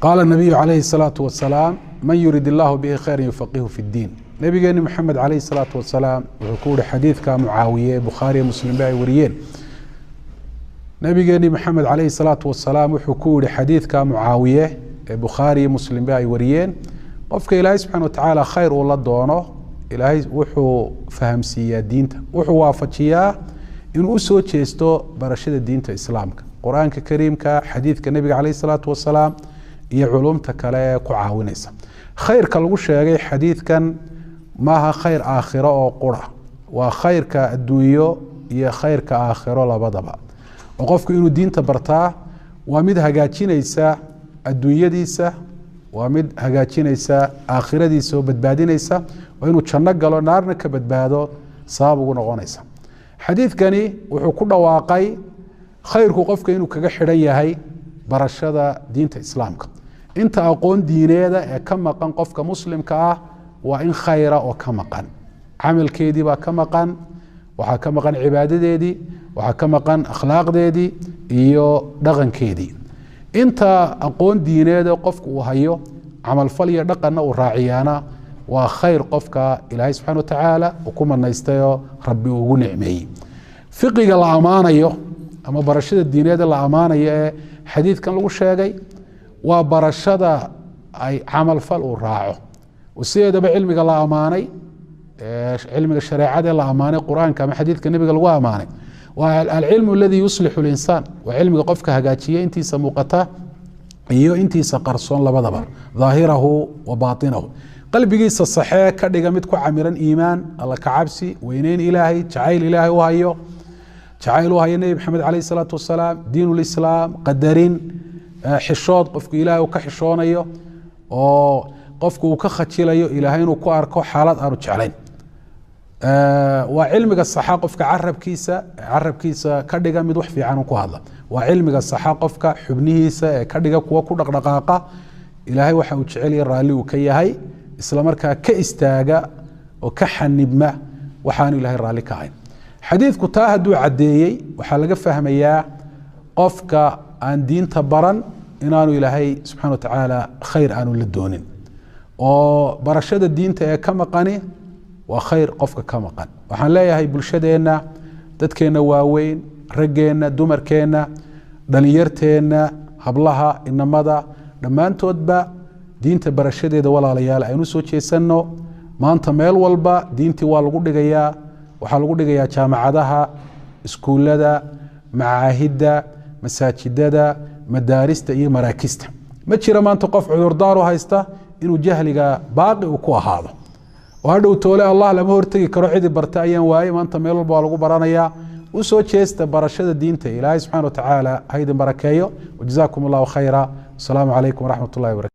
Qaala nabiyu calayhi الsalaatu wasalaam: man yurid illaahu bihi khayra yufaqihu fi اddiin. Nabigeeni Maxamed calayhi الsalaatu wasalaam wuxuu ku yihi xadiidka Mucaawiye ee Bukhaariyo Muslimba ay wariyeen, nabigeeni Maxamed calayhi الsalaatu wasalaam wuxuu ku yihi xadiidka Mucaawiye ee Bukhaariyo Muslimba ay wariyeen: qofka Ilaahay subxana watacaala khayr uu la doono, Ilaahay wuxuu fahamsiiyaa diinta, wuxuu waafajiyaa inuu usoo jeesto barashada diinta Islaamka, Qur-aanka Kariimka, xadiidka nebiga caleyh isalaatu wasalaam iyo culumta kale ee ku caawinaysa. Khayrka lagu sheegay xadiidkan maaha khayr aakhiro oo qura, waa khayrka adduunyo iyo khayrka aakhiro labadaba. Oo qofku inuu diinta bartaa waa mid hagaajinaysa adduunyadiisa, waa mid hagaajinaysa aakhiradiisa oo badbaadinaysa, oo inuu janno galo, naarna ka badbaado sabab ugu noqonaysa. Xadiidkani wuxuu ku dhawaaqay khayrku qofka inuu kaga xidhan yahay barashada diinta Islaamka. Inta aqoon diineeda ee ka maqan qofka muslimka ah waa in khayra oo ka maqan, camalkeedii baa ka maqan, waxaa ka maqan cibaadadeedii, waxaa ka maqan akhlaaqdeedii iyo dhaqankeedii. Inta aqoon diineeda qofku uu hayo, camalfal iyo dhaqanna uu raaciyaana, waa khayr qofka Ilaahay subxana watacaala uu ku manaystayoo Rabbi uu ugu nicmeeyey. Fiqiga la ammaanayo ama barashada diineeda la ammaanayo ee xadiidkan lagu sheegay waa barashada ay camalfal uu raaco. Sideedaba cilmiga la ammaanay, cilmiga shareecada la ammaanay, Qur-aanka ama xadiidka nebiga lagu ammaanay, waa alcilmu aladii yuslixu linsaan, waa cilmiga qofka hagaajiya intiisa muuqata iyo intiisa qarsoon labadaba, daahirahu wa baatinahu, qalbigiisa saxee ka dhiga mid ku camiran iimaan, Alla ka cabsi, weyneyn Ilaahay, jacayl Ilaahay u hayo, jacayl u hayo Nebi Maxamed caleyh isalaatu wasalaam, diin lislaam, qadarin, xishood qofku Ilahay uu ka xishoonayo oo qofku uu ka khajilayo Ilaahay inuu ku arko xaalad aanu jeclayn. Waa cilmiga saxa qofka carabkiisa ka dhiga mid wax fiican ku hadla. Waa cilmiga saxa qofka xubnihiisa ee ka dhiga kuwa ku dhaqdhaqaaqa Ilaahay waxa uu jecelya, raalli uu ka yahay, isla markaa ka istaaga oo ka xanibma waxaanu Ilahay raalli ka ahayn. Xadiidku taa hadduu caddeeyey, waxaa laga fahmayaa qofka aan diinta baran inaanu Ilaahay subxana wa tacaala khayr aanu la doonin, oo barashada diinta ee ka maqani waa khayr qofka ka maqan. Waxaan leeyahay bulshadeenna, dadkeenna waaweyn, raggeenna, dumarkeenna, dhalinyarteenna, hablaha, inamada, dhammaantoodba diinta barashadeeda, walaalayaal, aynu soo jeesanno. Maanta meel walba diintii waa lagu dhigayaa, waxaa lagu dhigayaa jaamacadaha, iskuullada, macaahidda, masaajidada, madaarista iyo maraakista. Ma jira maanta qof cudurdaar u haysta inuu jahliga baaqi uu ku ahaado oo hadhow toole Allah lama hortegi karo, cidi barta ayaan waaye. Maanta meel walba waa lagu baranayaa. U soo jeesta barashada diinta. Ilaahay subxana watacaala ha idin barakeeyo. Wajazaakum allahu khayra. Asalaamu calaykum waraxmat ullahi wabarakatu.